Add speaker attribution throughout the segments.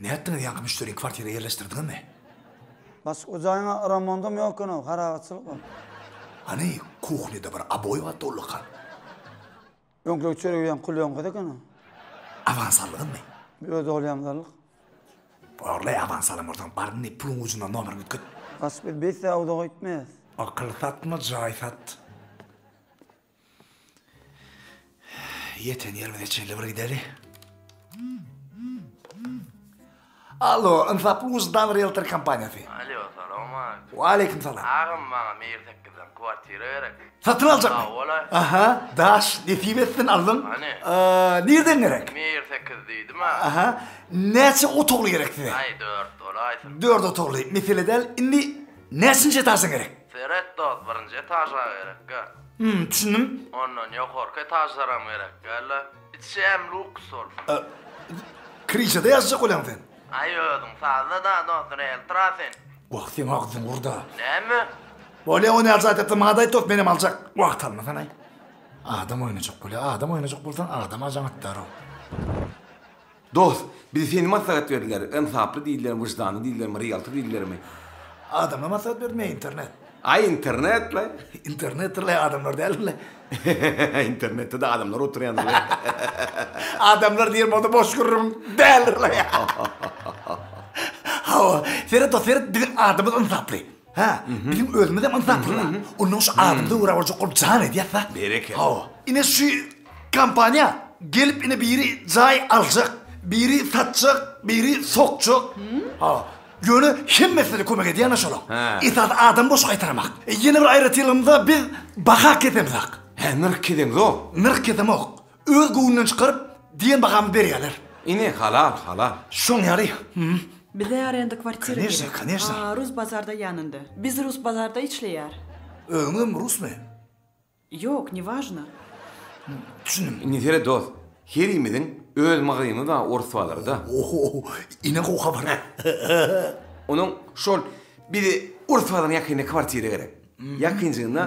Speaker 1: Nätdiňiz ýaňky müşderini kwartira ýerleşdirdiňizmi?
Speaker 2: Başga jaýyň remondam ýok eken-ow, harabaçylyk bar.
Speaker 1: Hany, kuhnýada bir oboý bardy ullakan.
Speaker 2: Öňküler çöregi ýaň kulýoňkasy eken-ow.
Speaker 1: Awans aldyňyzmy?
Speaker 2: Öz ogulýamyzy aldyk.
Speaker 1: Borlaý awans alan bolsaň bar indi puluň ujundan nomeriňi üýtget.
Speaker 2: Başga biz beýtse uzaga gitmeýäs.
Speaker 1: Akyl satma, jaý sat. Ýeten ýerimize çenli bir gideli. Alo, Ynsaply Wyždan Realtor kompaniýasy.
Speaker 3: Alo, salowmaleýkim.
Speaker 1: Waleýkim salam.
Speaker 3: Agam, maňa Mir sekizden kwartira gerek.
Speaker 1: Satyn aljakmy?
Speaker 3: Hawa-la.
Speaker 1: Aha, daş, nesip etsin, aldyň.
Speaker 3: Hany?
Speaker 1: Nirden gerek?
Speaker 3: Mir sekiz diýdim-ä.
Speaker 1: Aha, näçe otagly gerek size?
Speaker 3: Aý, dört bolaýsyn.
Speaker 1: Dört otagly, mesele däl. Indi näçinji etaždan gerek?
Speaker 3: Seret dost, birinji etaža gerek-gä.
Speaker 1: Hum, düşündim.
Speaker 3: Ondan ýokarky etažlaram gerek däl-le. Içi hem luks bolsun.
Speaker 1: Krişada ýaşajak bolýaň sen?
Speaker 3: Aý özüň sazla-da dost, realtor-a sen.
Speaker 1: Wah, seň agzyň gurda.
Speaker 3: Näme?
Speaker 1: Bolýa, ony ýaly zat ýapsaň maňa-da aýt dost, menem aljak. Wagt almasanaý. Adam oýnajak bolýa. Adam oýnajak bolsaň, adama jaň atdar-ow.
Speaker 4: Dost, bize seni maslahat berdiler, ynsaply diýdilermi, wyždanly diýdilermi, realtor diýdilermi?
Speaker 1: Adamlar maslahat berdi, men internet.
Speaker 4: Aý internet-le.
Speaker 1: Internetdir-le, adamlar däldir-le.
Speaker 4: Internetde-de adamlar oturýandyr-le.
Speaker 1: Adamlar diýen bolsa boş gürrüň däldir-le. Hawa, seret dost, seret, biziň adymyz ynsaply. Hä, biziň özümizem ynsaply-da. Onnoň şu adymyza görä boljak bolup jan edýäs-da.
Speaker 4: Berekella.
Speaker 1: Hawa. Ine şu Kompaniýa gelip ine biri jaý aljak, biri satjak, biri sokjak. Ha. Ýöne hemmesine kömek edýän şolar. Esasy adam boş gaýtaramak. E, ýene bir aýratynlygymyzda biz baha kesemzok.
Speaker 4: Hä, nyrh keseňzok.
Speaker 1: Nyrh kesemok. Öz göwnünden çykaryp diýen bahamyzy berýärler.
Speaker 4: Ine halal, halal.
Speaker 1: Şoň ýaly.
Speaker 5: Bize arenda kwartira gerek.
Speaker 1: Koneşno, koneşno.
Speaker 5: Rus bazarda ýanynda. Biz rus bazarda işleýär.
Speaker 1: Özüňizem rusmy?
Speaker 5: Ýok, ne wažno.
Speaker 1: Düşündim.
Speaker 4: Indi seret dost, herimiziň öz magazynymyz bar orus bazarda.
Speaker 1: Oho, ine gowy habar.
Speaker 4: Onuň şol bize orus bazaryň ýakynynda kwartira gerek. Ýakynjygynda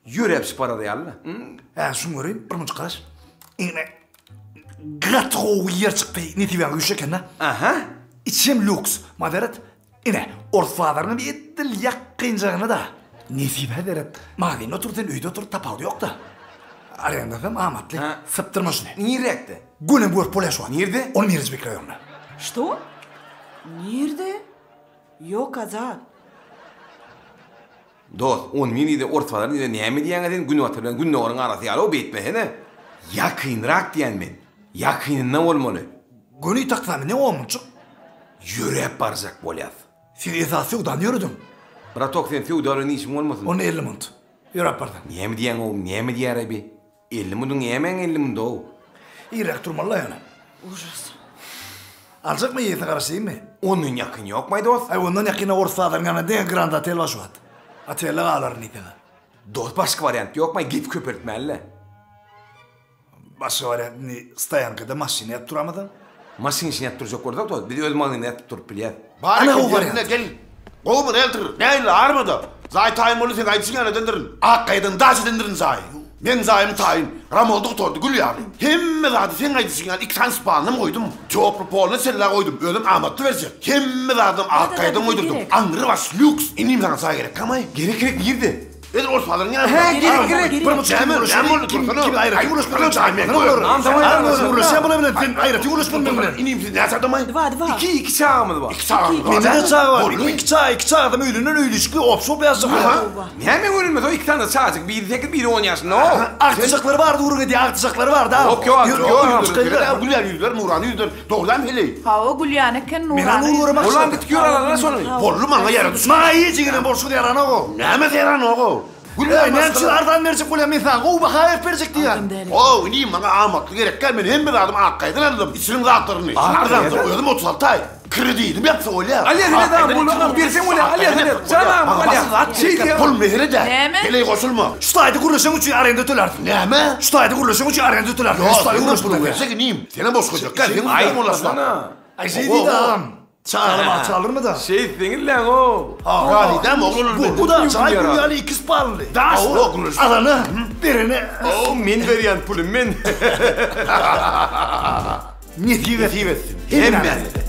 Speaker 4: ýöräp çykyp barar ýaly-da.
Speaker 1: Hä, şuny göreýin, bir munça garaş. Ine, gaty gowy ýer çykdy, nesibäň güýçli eken-dä.
Speaker 4: Aha.
Speaker 1: Içem lýuks. Mazeret, Ine, ors bazarynyň edil ýakynjagyna-da. Nesibä seret, magazinde otur sen, öýde otur, tapawudy ýok-da. Arendasam amatly. Sypdyrma şuny.
Speaker 4: Nirekde?
Speaker 1: Gönem görüp bolýar şu wagt.
Speaker 4: Nirde?
Speaker 1: On birinji mikroraýonda.
Speaker 5: Şto? Nirde? Ýok, Azat.
Speaker 4: Dost, on bir nirde, ors bazary nirde, näme diýýäň-ä sen, günbatar bilen gündogaryň arasy ýaly-ow, beýtmesene. Ýakynrak diýýän men. Ýakynynda bolmaly.
Speaker 1: Göni taksamy ne omunçyk?
Speaker 4: Ýöräp barjak bolýas.
Speaker 1: Siz esasy söwdany ýörediň.
Speaker 4: Bratok sen söwda bilen işiň bolmasyn.
Speaker 1: Onda 50 munt. Ýöräp barsaň.
Speaker 4: Näme diýýäň-ow, näme diýýär-aý bi? 50 mundyň nämäň 50 mundy-ow?
Speaker 1: Irräk turmaly-la ýöne.
Speaker 5: Ujus.
Speaker 1: Aljakmy eýesine garaşaýynmy?
Speaker 4: Ondan ýakyn ýokmaý dost?
Speaker 1: Aý ondan ýakyn-a orus bazaryň ýanynda diňe Grand Otel bar şu wagt. Otelde galaryn diýseň-ä.
Speaker 4: Dost başga wariant ýokmaý gep köpeltmäli-le.
Speaker 1: Başga wariant indi stoýankada maşyn ýatyp duramyzam.
Speaker 4: Maşyn işini ýatyp durjak bolsak dost, biz öz magazynda ýatyp durup bilýäs.
Speaker 6: Bar
Speaker 1: Ana
Speaker 6: eken
Speaker 1: gowy
Speaker 6: ýerinde
Speaker 1: wariant.
Speaker 6: gel. Gowy bir eltir. Nähili armada. Jaý taýyn boldy seň aýdyşyň ýaly edendirin. Ak gaýadan daş edendirin jaýy. Meň jaýym taýyn. Ramondy gutardy gül ýaly. Hemme zady seň aýdyşyň ýaly iki sany spalnam goýdum. Toply poluna çenli goýdum. Özem amatly berjek. Hemme zadam ak
Speaker 5: Da da
Speaker 6: gaýadan
Speaker 5: bize
Speaker 6: goýdurdym.
Speaker 5: gerek.
Speaker 6: Aňry baş lýuks. Inim saňa jaý gerek kamaý.
Speaker 4: Gerek gerek nirde?
Speaker 6: Edil ors bazaryň ýanynda.
Speaker 4: Hä, gerek, gerek.
Speaker 1: Bir muçuk
Speaker 6: Näme, näme boldy?
Speaker 1: Kim,
Speaker 6: Dursana.
Speaker 1: kim aýratyn gürleşmeli?
Speaker 6: Aý, jaý men goýaryn.
Speaker 4: Nam tamam,
Speaker 1: Aý,
Speaker 4: tamam.
Speaker 1: gürleşýän bular bilen, sen aýratyn gürleşmeli men bilen.
Speaker 6: Inim siz näçe adamaý?
Speaker 5: Dwa, dwa.
Speaker 4: Iki, iki çagamyz bar.
Speaker 6: Iki çagaňyz bar.
Speaker 1: Mende-de çaga bar.
Speaker 6: Boldy.
Speaker 1: Iki çaga, iki çagadam öýlenen, öýli-işikli, opşop ýaşajak bolýar.
Speaker 4: Näme öýlenmez o iki sany çagajyk, biri sekiz, biri on ýaşynda o.
Speaker 1: Agtyjaklary bar gürrüň edýär, agtyjaklary bar da.
Speaker 4: Ýok, ýok, agtyjak ýok.
Speaker 6: Çykaýlar, gülýän ýüzler, nurana ýüzler. Dogrudan heleý.
Speaker 7: Hawa gülýän eken
Speaker 1: Men
Speaker 7: Nurana.
Speaker 1: ony göremok.
Speaker 4: Olam gitip ýör alanlar şony.
Speaker 6: Boldy maňa ýarady.
Speaker 1: Maňa hiç ýiginem bolşuň ýaranok-ow.
Speaker 6: Näme ýaranok-ow?
Speaker 1: Gülýän näme üçin arzan berjek bolýan men saňa gowy baha berip berjek diýýän.
Speaker 6: Ow inim maňa amatly gerekgä men hemme zadymy Akgaýadan aldym içiniň zatlaryny arzan soň özüm 36 aý kredidim ýapsa bolýa.
Speaker 4: Alýa sene da bul berseň bolýa alýa sene jan agam alýa. Şeý diýýä.
Speaker 6: Pul mesele däl.
Speaker 7: Näme?
Speaker 6: Heleý goşulma.
Speaker 1: Şu taýda gürleşen üçin arenda tölersiň.
Speaker 6: Näme?
Speaker 1: Şu taýda gürleşen üçin arenda tölersiň.
Speaker 6: Ýok
Speaker 1: Şu taýda
Speaker 6: senem
Speaker 1: gürleşip
Speaker 6: puluň
Speaker 1: bilersiň.
Speaker 6: bersek inim senem boş goýjak gel seň
Speaker 4: Aý
Speaker 6: üstüňe molaşma.
Speaker 1: Aý şeý diýdi agam. Çagaly bagça alyrmy-da?
Speaker 4: Şeýtseňizläň-ow.
Speaker 6: Razy dämi oglan ol
Speaker 1: Bu, bu da jaý gül ýaly iki spalny.
Speaker 6: Daş bu.
Speaker 1: Alana, berene.
Speaker 4: Ow, men berýän puly, men.
Speaker 1: Nesip
Speaker 6: Nesip etsin. Hemmämize.